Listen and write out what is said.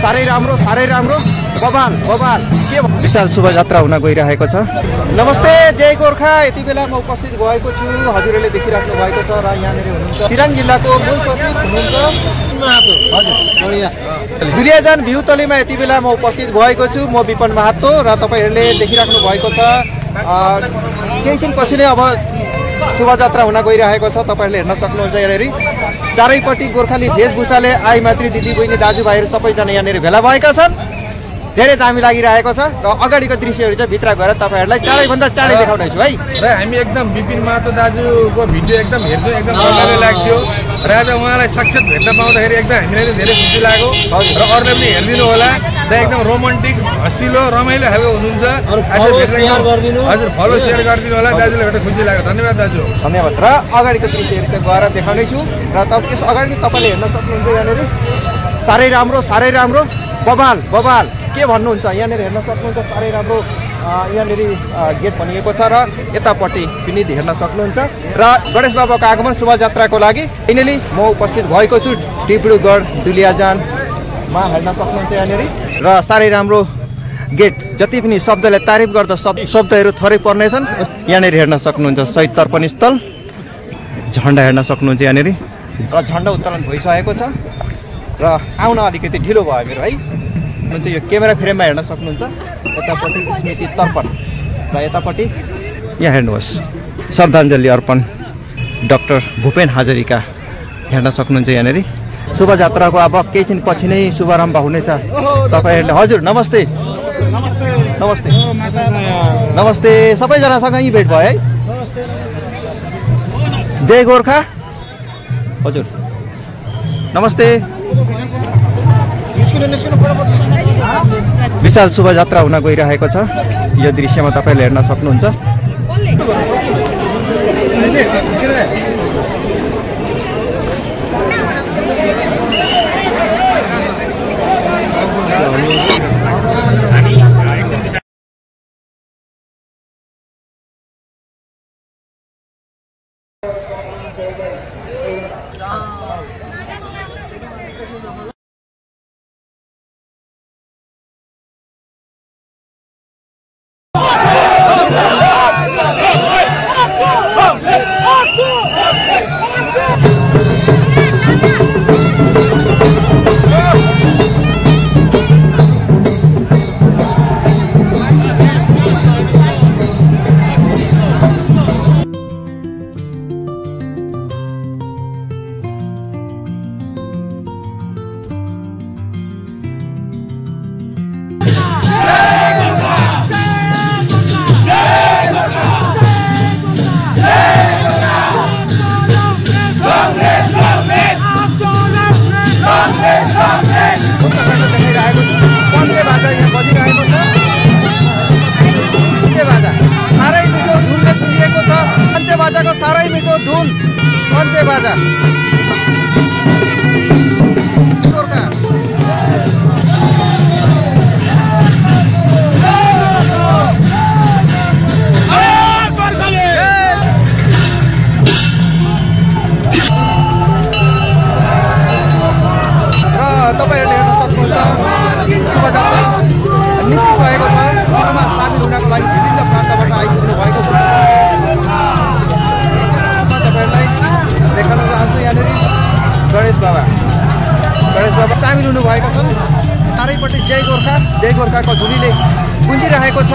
साह्रै राम्रो बबाल के विशाल शोभायात्रा हुन गइरहेको छ। नमस्ते, जय गोर्खा। यति बेला म उपस्थित भएको छु, हजुरहरूले देखिराख्नु भएको छ र यहाँनिर हुनुहुन्छ चिराङ जिल्लाको मूल सचिव हुनुहुन्छ दुलियाजान भिउतलीमा। यति बेला म उपस्थित भएको छु, म विपन महातो र तपाईहरूले देखिराख्नु भएको छ केही क्षणपछि नै अब शोभायात्रा हुन गइरहेको छ। तपाईहरूले हेर्न सक्नुहुन्छ यहाँनिर चारैपट्टि गोर्खाली वेशभूषाले आई मातृ दिदी बहिनी दाजुभाइहरू सबैजना यहाँनिर भेला भएका छन्। धेरै दामी लागिरहेको छ र अगाडिको दृश्यहरू चाहिँ भित्र गएर तपाईहरूलाई चाँडैभन्दा चाँडै देखाउनेछु है। र हामी एकदम विपिन महतो दाजुको भिडियो एकदम हेर्छौँ, एकदम मजाले लाग्थ्यो र आज उहाँलाई साक्षात भेट्न पाउँदाखेरि एकदम हामीलाई नै धेरै खुसी लाग्यो र अरूले पनि हेरिदिनु होला। र एकदम रोमान्टिक हँसिलो रमाइलो खालको हुनुहुन्छ। हजुर फलो सेयर गरिदिनु होला, दाजुले भेट्न खुसी लाग्यो। धन्यवाद दाजु, धन्यवाद। र अगाडिको दृश्यहरू चाहिँ गएर देखाउनेछु र त्यस अगाडि तपाईँले हेर्न सक्नुहुन्छ यहाँनिर साह्रै राम्रो बबाल के भन्नुहुन्छ यहाँनिर हेर्न सक्नुहुन्छ। साह्रै राम्रो यहाँनिर गेट बनिएको छ र यतापट्टि पनि हेर्न सक्नुहुन्छ। र गणेश बाबाको आगमन शोभायात्राको लागि फाइनली म उपस्थित भएको छु डिब्रुगढ दुलियाजानमा हेर्न सक्नुहुन्छ यहाँनिर। र साह्रै राम्रो गेट, जति पनि शब्दले तारिफ गर्दा शब्दहरू थोरै पर्नेछन्। यहाँनिर हेर्न सक्नुहुन्छ शहीद तर्पण स्थल, झन्डा हेर्न सक्नुहुन्छ यहाँनिर र झन्डा उत्तोलन भइसकेको छ र आउन अलिकति ढिलो भयो मेरो है। हुन्छ यो क्यामेरा फ्रेममा हेर्न सक्नुहुन्छ यतापट्टि स्मृति तर्पण र यतापट्टि यहाँ हेर्नुहोस् श्रद्धाञ्जली अर्पण डाक्टर भूपेन हाजरिका हेर्न सक्नुहुन्छ यहाँनिर। शोभायात्राको अब केही दिन पछि नै शुभारम्भ हुनेछ। तपाईँहरूले हजुर नमस्ते सबैजनासँग यहीँ भेट भयो है। जय गोर्खा हजुर नमस्ते। विशाल शोभायात्रा हुन गइरहेको छ, यो दृश्यमा तपाईँले हेर्न सक्नुहुन्छ। साह्रै मिठो धुन पञ्चे बाजा गणेश बाबा सामेल हुनुभएका छन्। चारैपट्टि जय गोर्खाको धुनीले गुन्जिरहेको छ।